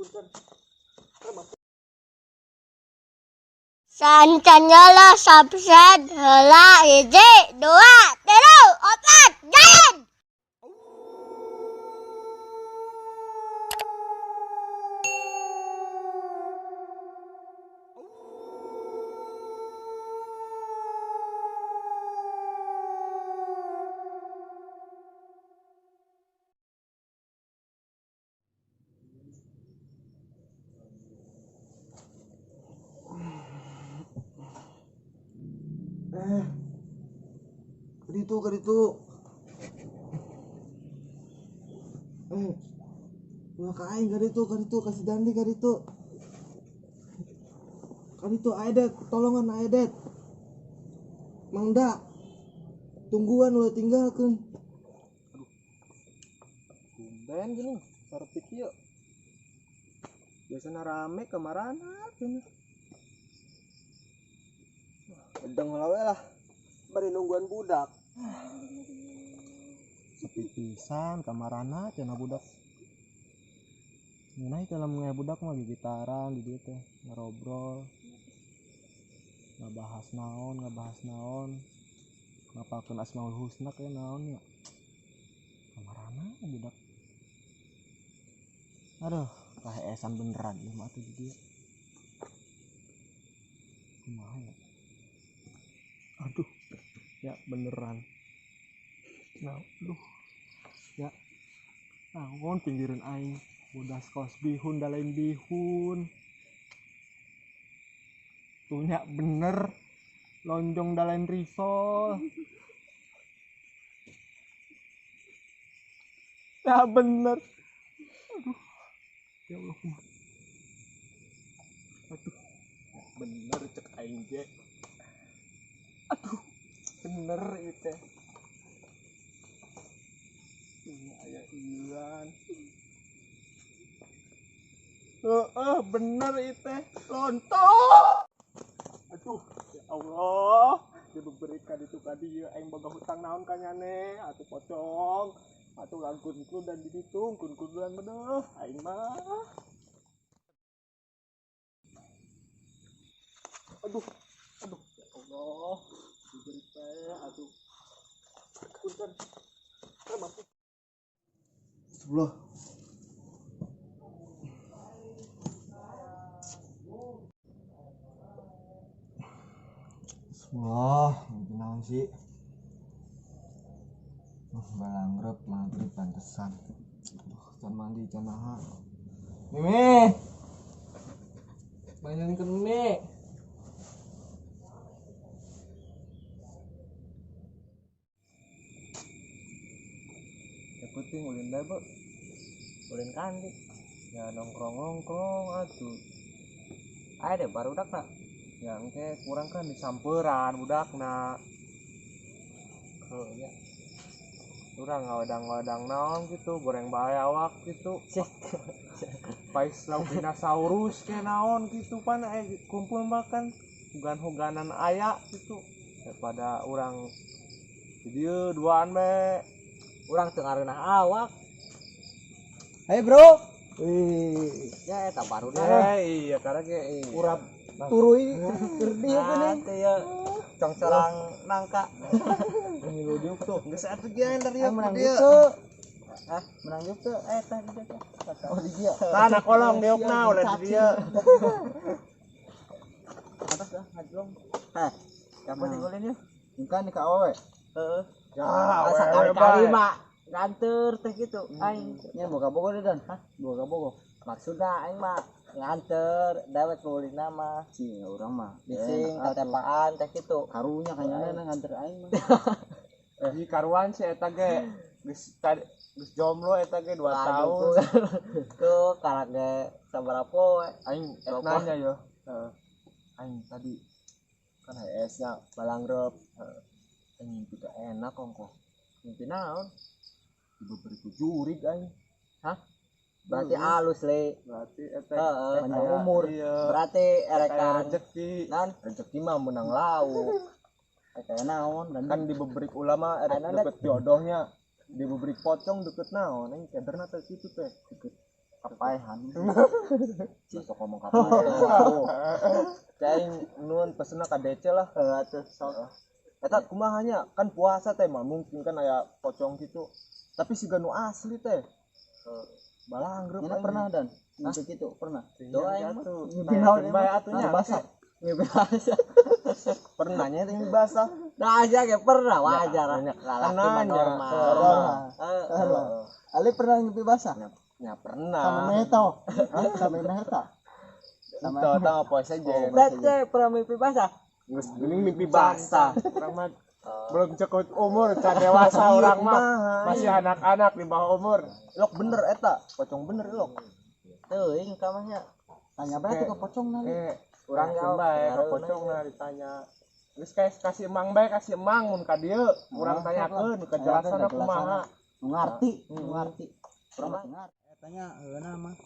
Punten. Sancanyala subscribe heula hiji dua tilu opat jalan. Eh. Kaditu, kaditu. Eh. Ulah ka aing kaditu, kaditu kasih dandi kaditu. Kaditu Aedet, tolongan Aedet. Mangda. Tungguan ulah tinggalkeun. Aduh. Tumben gini, sarepi kieu. Biasana rame kamarana gini. Edeng heula we lah. Bari nungguan budak. Sepi pisan kamarana cenah budak. Ngeunah teh lamun aya budak mah gigitaran di dieu teh, ngarobrol. Ngabahas naon, ngabahas naon. Ngapalkeun Asmaul Husna ke naon nya. Kamarana budak. Aduh, kaheesan beneran ieu mah atuh di dieu. Kumaha ya? Aduh, ya beneran. Nah, aduh. Ya. Naon pinggireun aing, bodas kos bihun da lain bihun. Tuh nya bener. Lonjong da lain risol. Ya bener. Aduh. Ya Allah, kumaha. Aduh. Ya bener cek aing ge. Aduh, bener ieu teh. Ini aya iuan. Heeh, bener ieu teh. Lontong. Aduh, ya Allah. Diberikan itu ka dieu aing boga hutang naon ka nyane, atuh pocong. Atuh langkun dan di ditu, kun-kun bedeuh aing mah. Aduh, aduh, ya Allah. Diberi teh atuh. Punten. Mampu. Sebelah. Sebelah, mimpi naon sih? Balangrep maghrib pantesan. Aduh, can mandi can naha. Mimi. Mainin ke mie. Ya penting ulin bae, Bu. Ulin kandi. Ya nongkrong-nongkrong atuh. Aya deh barudak na. Ya engke kurang kan disamperan budakna. Heuh nya. Urang ngawadang-wadang naon gitu, goreng bae awak gitu. Cek. Pais lauk dinosaurus ke naon gitu pan aya kumpul makan hugan-huganan aya gitu. Daripada urang di dieu duaan bae. Urang teu ngareunah awak. Hai bro. Wih, Ya eta barudak. Eh iya karena ge iya. Urap turui keur dieu Nah, geuning. teh ya. Congcorang nangka. Ngilu diuk tuh. Geus atuh geun dari Aing menang dieu. gitu. Hah, menang gitu. Eh tah di dieu teh. Oh di dieu. Tanah kolong diukna ulah di dieu. Atas dah ngajlong. Hah. Kapan tinggalin yeuh? Engkan di ka awewe. Heeh. Ya, Asa awewe kali-kali bae. mah nganter teh gitu. Aing Nya boga bogo deh dan. Hah? Boga bogo. maksudna aing mah nganter dawet ulina mah. Cing urang mah. Bising katepaan teh gitu. Karunya kayaknya nganter aing mah. Di karuan sih eta ge geus tadi geus jomblo eta ge 2 tahun. Tuh karak ge sabaraha poe. Aing ek nanya yo. Heeh. Aing tadi kan HS nya balangrep. Heeh. Aing mimpi teh enak kongko. Mimpi naon? Diberi ku jurig aing. Hah? Berarti halus le. Berarti eta Heeh, panjang umur. Iya. Berarti Kayak erekan rezeki. naon? Rezeki mah menang lauk. Kayak naon dan Kan diberi ulama erek Anu, deket jodohnya. Diberi pocong deket naon aing kederna teh kitu teh. Deket Kapaehan. Besok ngomong kapaehan. Cai nuhun pesenna ka DC lah. Heeh atuh sok. Eta kumaha nya? Kan puasa teh mah mungkin kan aya pocong gitu. Tapi siga nu asli teh. Balanggrep Nyana pernah dan mimpi gitu pernah. Doa Doa atuh. Mimpi naon Bae atuh nya. Basah. Mimpi basah. Pernah nya teh mimpi basah. Nah, aja ge pernah wajar. Lalaki mah normal. Heeh. Ali pernah mimpi basah? Ya pernah. Sama Meta. Sama Meta. Sama itu apa saja. Teh pernah mimpi basah. Geus geuning mimpi basah. Urang mah belum cukup umur, can dewasa urang mah. Masih anak-anak di bawah umur. Ilok bener eta, pocong bener ilok. Teuing ka mah nya. Tanya bae tuh ke pocong nali. Urang Urang bae ke pocong nah ditanya. Geus kayak kasih emang bae, kasih emang mun ka dieu, urang tanyakeun kejelasan kumaha. Nu ngarti, nu ngarti. Urang mah ngarti. Tanya heuna mah.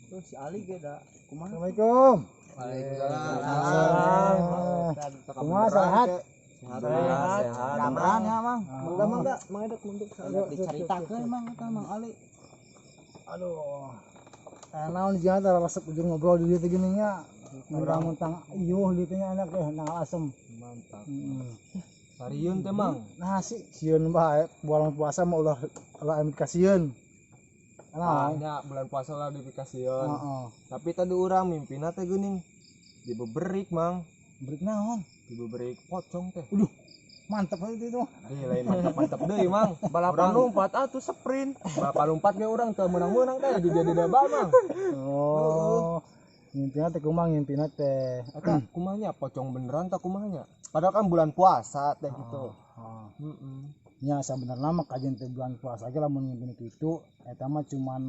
Tuh si Ali ge da kumaha? Assalamualaikum. Waalaikumsalam. Kumaha sehat? Sehat. Sehat. Gambaran ya, Mang. Mangga mangga, Mang Edek mundur. Dicaritakeun Mang eta Mang Ali. Aduh. Naon jeung tara resep ujung ngobrol di dieu teh gini nya. Mentang-mentang iuh di teh nya anak teh nang asem. Mantap. Heeh. Sarieun teh Mang. Nah sih sieun bae bulan puasa mah ulah ulah amit kasieun. Nah, Nya bulan puasa lah dikasieun. heeh. Tapi tadi urang mimpina teh geuning dibeberik Mang, Berik naon? dibeberik pocong teh. Mantep aja itu. Ih, lain mantap-mantap deui Mang. Balapan lompat atuh sprint. Balapan lompat ge urang teu meunang-meunang teh jadi daba Mang. Oh. Ngimpina teh kumaha ngimpina teh. Eta kumaha nya pocong beneran tak kumaha nya? Padahal kan bulan puasa teh gitu. Heeh. Heeh. Nya sabenerna mah kajian teh bulan puasa ge lamun ngimpin kitu eta mah cuman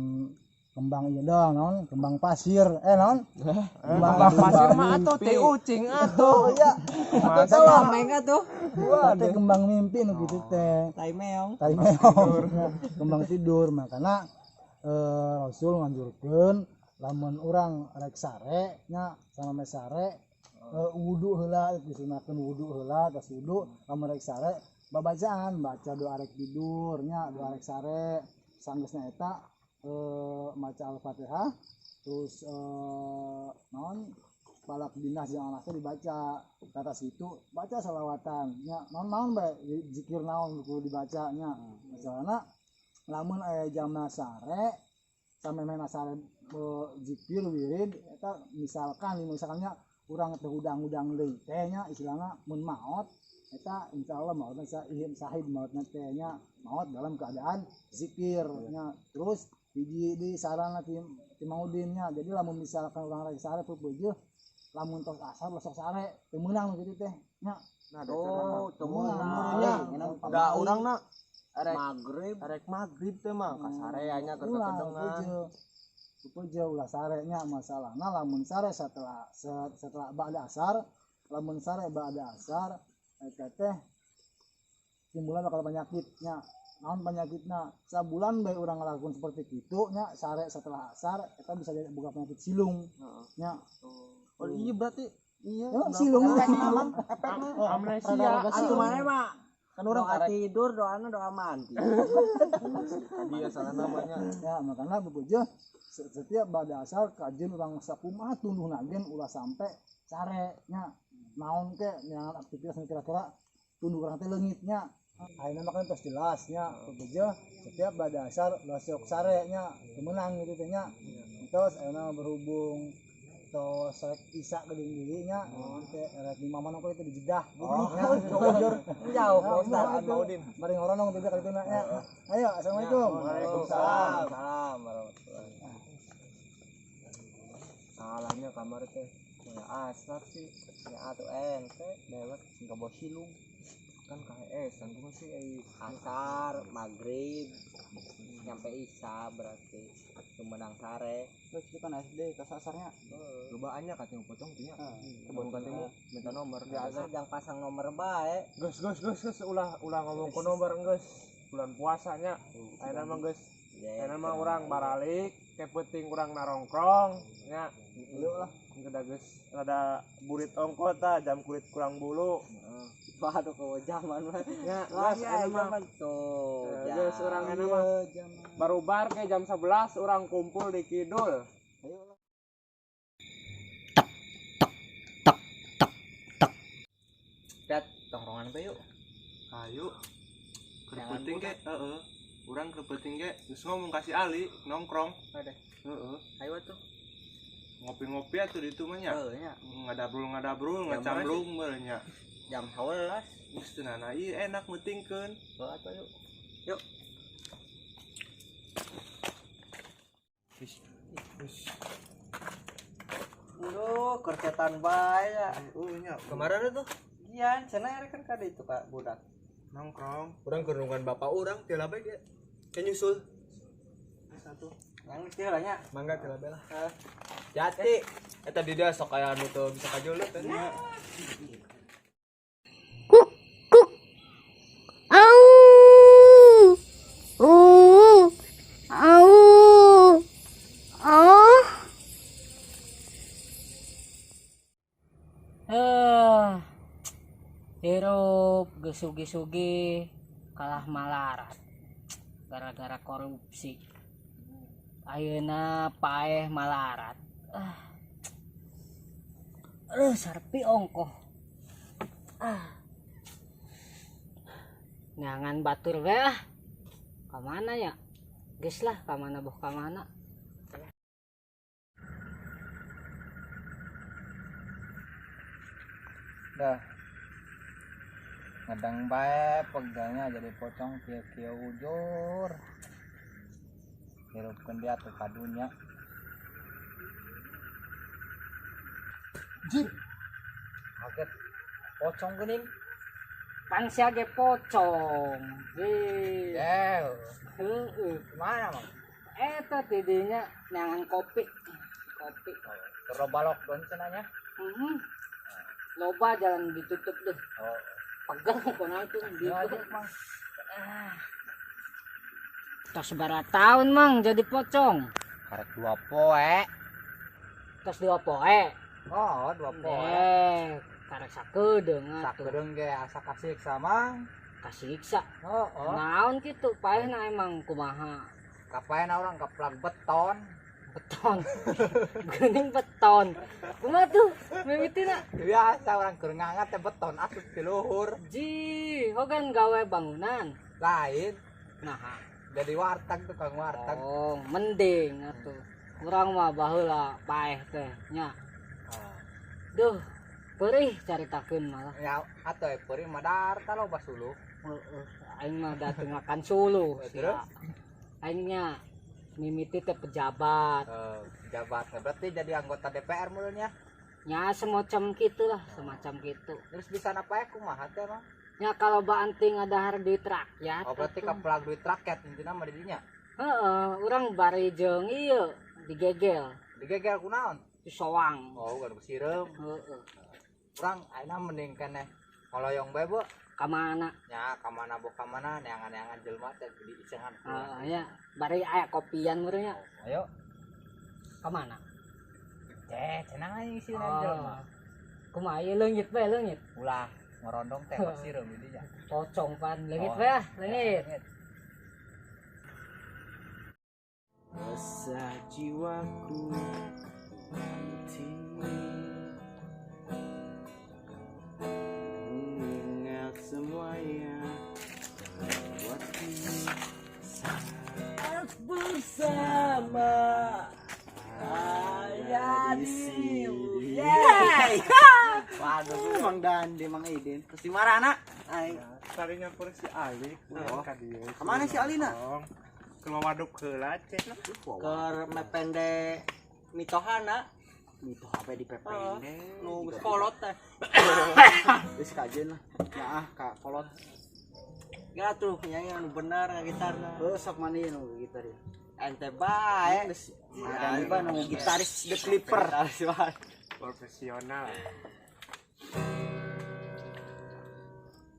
kembang ieu doang naon kembang pasir naon Kembang pasir mah atuh teh ucing atuh. iya Komeng atuh. teh kembang mimpi nu kitu teh Tai meong. tai meong kembang tidur makana Rasul nganjurkeun lamun urang rek sare nya sama sare wudu heula disunahkeun wudu heula tas wudu lamun rek sare babacaan baca doa rek tidur nya doa rek sare sanggeusna eta maca Al-Fatihah terus naon falaq binas jeung alasna dibaca ke atas itu baca salawatan nya naon-naon bae zikir naon kudu dibaca nya masalahna lamun aya jamna sare samemehna sare zikir wirid eta misalkan misalnya urang teu hudang-hudang deui teh nya istilahna mun maot eta insyaallah maotna sahid sahid maotna teh nya maot dalam keadaan zikir nya terus hiji di sarana ti Mang Udin nya jadi lamun misalkan urang rek sare peupeujeuh lamun tos asar sok sare teu meunang nu kitu teh nya. Nah, Oh, teu meunang. nya. Da urangna Rek magrib, rek magrib teh mah kasarea nya keur ulah kekedengan. peupeujeuh ulah sare nya masalahna lamun sare setelah setelah ba'da asar lamun sare ba'da asar eta teh timbulan bakal penyakit nya naon penyakitna sabulan bae urang ngalakukan seperti kitu nya sare setelah asar eta bisa jadi boga penyakit silung nya. Oh iya berarti iya Ya, silung efekna Amnesia. Atuh maneh mah kan urang doa tidur doana doa mandi. Dia salah namanya. Ya makanya bebejeuh setiap ba'da asar kajeun urang sakumaha tunduhna gen ulah sampe sare nya naon ke neangan aktivitas nu kira-kira tunduh urang teh leungit nya. Ayeuna mah kan tos jelas nya bebejeuh setiap ba'da asar ulah sok sare nya teu meunang gitu teh nya. Terus ayeuna berhubung tos rek isa geuning deui nya teh rek di mamana itu di Jeddah. Oh, jujur. Jauh Pak Ustaz. Maudin. Mari ngoronong teh kali itu nya. Ayo assalamualaikum. Waalaikumsalam. Salam warahmatullahi. Salahnya kamar teh. Ya asar sih. Ya atuh ente dewek sing kabawa silung. Kan KHS, kan gua sih Asar, maghrib, nyampe isya berarti menang sare. Terus itu kan SD kasasarnya. Cobaannya katanya potong tinya. Bukan temu minta nomor. Biasa jangan pasang nomor bae. Geus geus geus geus ulah ulah ngomong ke nomor geus. Bulan puasanya ayeuna mah geus Karena mah urang baralik, ke penting urang narongkrong nya. Yuk lah. Udah geus rada burit ongko tah jam kulit kurang bulu. Waduh ke zaman mah. Nya, Wah, geus ya, aya mah. zaman tuh. Geus urang enak mah. Barubar ke jam 11 urang kumpul di kidul. Ayo lah. Dat tongkrongan pe yuk. Ayo. Keur penting ge, heeh. Urang keur penting ge geus ngomong ka si Ali nongkrong. Ada. Heeh. Ayo tuh. Ngopi-ngopi atuh di itu mah nya. Heeh nya. Ngadabrul-ngadabrul, Jam ngacamlung meureun nya. Jam 11. Geus teu nana ieu enak meutingkeun. Heeh atuh yuk. Yuk. Duh, kercetan bae ya. Heeh nya. Kemarin tuh Gian, cenah kan kada itu Kak budak. Nongkrong. Urang keur nungguan bapak urang teu labe ge. Ke nyusul. Satu. Yang teh lah nya. Mangga teu labe lah. Jati. Eta di dia sok aya anu teu bisa kajulut teh. Kuk kuk. Au. U. Au. Au. Hirup geus sugih-sugih kalah malarat gara-gara korupsi. Ayeuna paeh malarat. Aduh, sarpi ongkoh. Nyangan batur we ah. Kamana ya? Geus lah, kamana boh kamana. Dah. Ngedang bae pegalnya jadi pocong kieu-kieu ujur. Hirupkeun dia tuh kadunya. Jir. Kaget. Pocong geuning. Pan sia ge pocong. Hei. Heeh. Kemana, Mang? Eta tidinya neangan kopi. Kopi. Terus balok don cenah nya. Heeh. Loba jalan ditutup deh. Oh. Pegang pokoknya itu Ya, gitu. aja, Mang. Tos sabaraha tahun Mang jadi pocong? Karek 2 poe. Tos 2 poe. Oh, 2 poe. Karek sakedeung atuh. Sakedeung ge asa kasiksa, Mang. Kasiksa. Oh, oh. Naon kitu paehna emang kumaha? Kapaena urang kaplak beton. Beton. Geuning beton. Kumaha tuh mimitina? Biasa orang keur ngangat teh beton asup di luhur. Ji, hogan gawe bangunan. Lain. Nah, jadi warteg tukang warteg. Oh, mending atuh. Urang mah baheula paeh teh nya. Duh, perih caritakeun malah. Ya, atuh perih mah dar tah loba suluh. Heeh, aing mah da teu ngakan suluh. Terus? Aing nya mimiti teh pejabat. Pejabat berarti jadi anggota DPR mulanya. Ya semacam gitulah, semacam gitu. Terus bisa napa ya kumaha teh, Mang? Ya kalau baanting ada duit rakyat. Oh, berarti kaplag duit rakyat intina mah di dinya. Heeh, urang bari jeung ieu digegel. Digegel kunaon? Disoang. Oh, kan sireum. Heeh. Urang ayeuna mending keneh koloyong bae, Bu. Ka mana? Ya, ka mana boh ka mana neangan-neangan jelema teh di icengan. Heeh, ya, bari aya kopian meureun nya. Ayo. Ka mana? Teh, cenah aing isina jelema. Kumaha ieu leungit bae leungit. Ulah ngorondong teh mah sireum di dinya. Pocong pan leungit bae ah, leungit. Resah jiwaku nanti mengingat semuanya terlewati saat bersama ayah di sini. Waduh, Mang Dandi, Mang Idin. Terus di mana, anak? Aing. Tadi nyamper si Ali, Oh. ka dieu. Kemana si Ali, nak? Ke waduk heula cek. Keur mepende mitohana. Mitoh apa di pepende? Nu geus kolot teh. Geus kajen lah. Ya ah ka kolot. Ya tuh nyanyi anu bener ngagitarna. Heuh sok mani nu gitar ya. Ente bae. Geus ada di nu gitaris The Clipper. Gitaris bae. Profesional.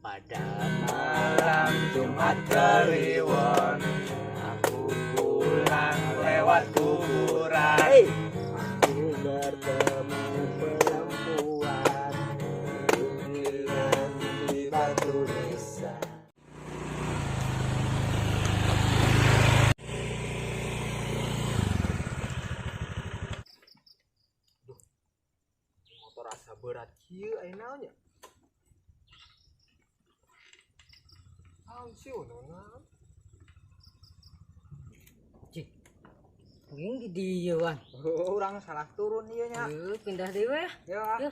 Pada malam Jumat Kliwon aku pulang. Lewat kuburan. Hey. Aku bertemu perempuan di batu desa. Motor asa berat kieu aya naon nya? Naon sih naon? Cik. Mungkin di dieu wan. Urang salah turun ieu nya. Yeuh, pindah deui we. Ya. Yeuh.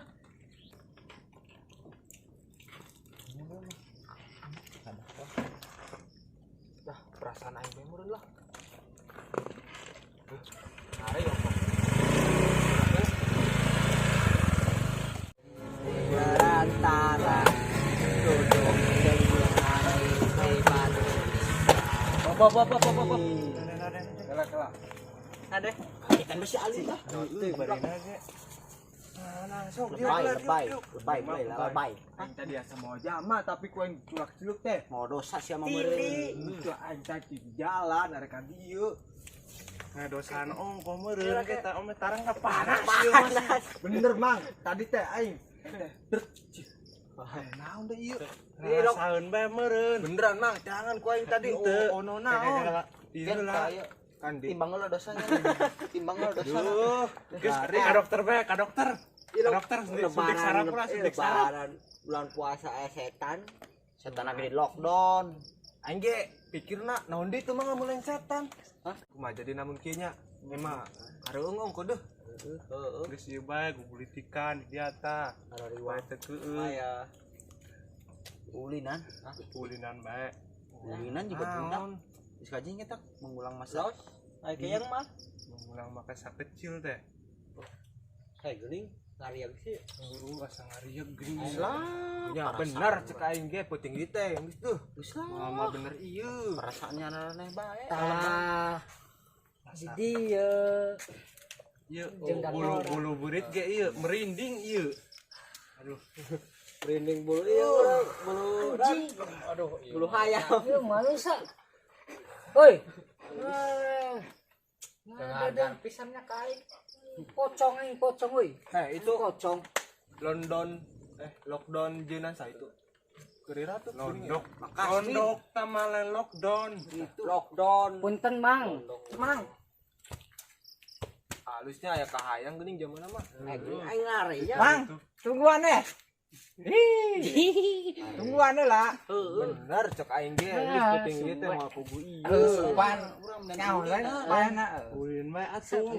Dah, perasaan aing bae meureun lah. Are yo. Berantara duduk di batu Bop bop bop bop bop. Kela kela. Ade. Ikan besi alih lah. Lebay, lebay, lebay, lebay, lebay. Aing tadi asa mau jama tapi ku aing culak-culuk teh. Mau dosa sih sama meureun. Itu aing tadi di jalan arek ka dieu. Nah, dosaan ongko meureun kita ome tarang ka panas. Panas. Bener Mang, tadi teh aing teh dret, cih. Naon deui ieu? Rasaeun bae meureun. Beneran Mang, jangan ku aing tadi Henteu. oh ono naon. Iya lah. Kan di Timbang lo dosanya. Timbang lo dosanya. Duh, geus ka dokter bae, ka dokter. Ka dokter suntik saraf lah, suntik saraf. Lebaran bulan puasa setan. Setan lagi di lockdown. Aing ge pikirna naon deui teu mah ngamulan setan. Hah? Kumaha jadi namun kieu nya? Emang kareueung ongko deuh. Heeh. Geus ieu bae gugulitikan di dieu tah. Bae teu keueung. Ya. Ulinan. Ulinan bae. Ulinan juga budak. Geus kajian kita mengulang masa. Los, ai kayang mah. Mengulang masa kecil teh. Kayak geuning ngariang sih. Heeh, asa ngarieg geuning. Lah, Ya bener cek aing ge peuting ieu teh geus tuh. Geus lah. Mama bener ieu. Perasaannya aneh bae. Tah. Di dieu. Ieu Jeung bulu dator. bulu burit ge ieu merinding ieu. Aduh, Merinding bulu ieu bulu Aduh, bulu hayam. Ieu manusia. Woi. Dengar pisannya ka aing. Pocong aing pocong euy. Heh, itu Pocong. London lockdown jeunan sa itu. Kerira tuh londok. Londok tamalen lockdown. Lockdown. Punten Mang. Mang. Halusnya aya kahayang geuning zaman mah. Eh, aing lari ya. Mang, tungguan eh. Tungguan lah. Bener cek aing ge geus peuting ieu teh moal pugu ieu. Pan nyaho lain pana. Ulin bae atuh.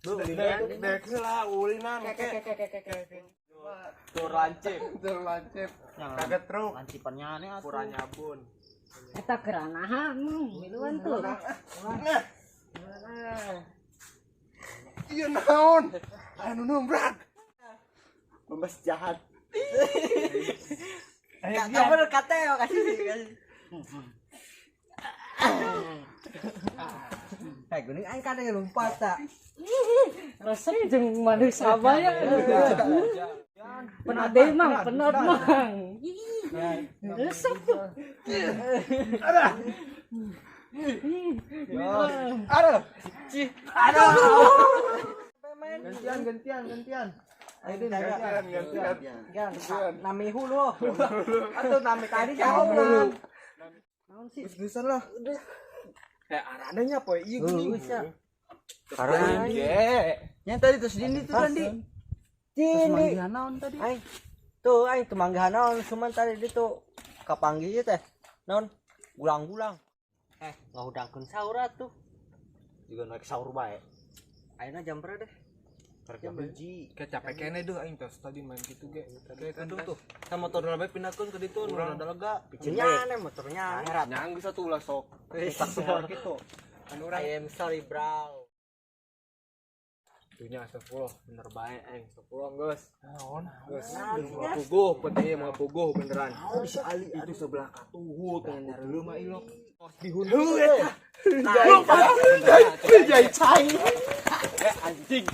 Dek dek heula ulinan ke. Tur lancip, Tur lancip. Kaget truk. Lancipannya aneh atuh. pura nyabun. Eta keranahan Mang. Miluan tuh. Ieu naon? Anu numbrak. Membas jahat. Enggak bener kata ya kasih kasih. Eh, geuning aing kadang lompat tak. Resep jeung manusia bae. Penat deh Mang, penat Mang. Ih, resep tuh. Aduh. Cih. Aduh. Gantian gantian gantian. Ayo deh gantian gantian. Gan, nami hulu. Atau nami Tadi jauh lah. Naon sih? Geus-geusan lah. Eh aranenya poe ieu geuning. Karena Ge. yang tadi terus dini tuh tadi. Terus Cini. manggihan naon tadi? Aing tuh aing tuh manggihan naon cuman tadi itu kapanggih teh. Naon? Gulang-gulang. Eh, ngahudangkeun sahur atuh. Juga naik sahur bae. Ayeuna jam berapa deh? Karek jam hiji. Kayak capek kene deuh aing tos tadi main gitu ge. Kayak aduh tuh. Sama motor bae pindahkeun ke ditu nu rada lega. Piceunnya aneh motornya. Nya geus atuh ulah sok. Tak semua gitu. Kan urang I am sorry bro. Dunya astagfirullah bener bae aing astagfirullah geus. naon? Geus moal puguh penting moal puguh beneran. Itu sebelah katuhu teh dulu mah ilok. Bihun eta. Cai. Anjing.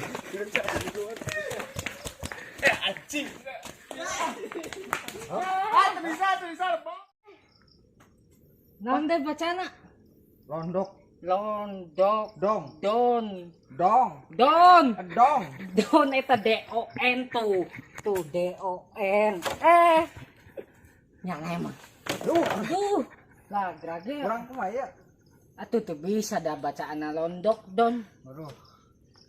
Anjing. Naon teh bacana? Londok. Londok Dong. don. Dong. Don. Dong. Don eta D O N tuh. Tuh D O N. Eh. Nyala emang. Duh, Aduh. Lah grage. kurang kumaha ya? Atuh tuh bisa dah bacaan londok don. Aduh.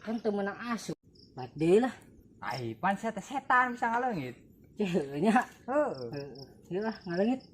Kan teu meunang asup. Balik deui lah. Ai, pan saya teh setan bisa ngaleungit. Ceuh nya. Heeh. Heeh. Ieu lah ngaleungit.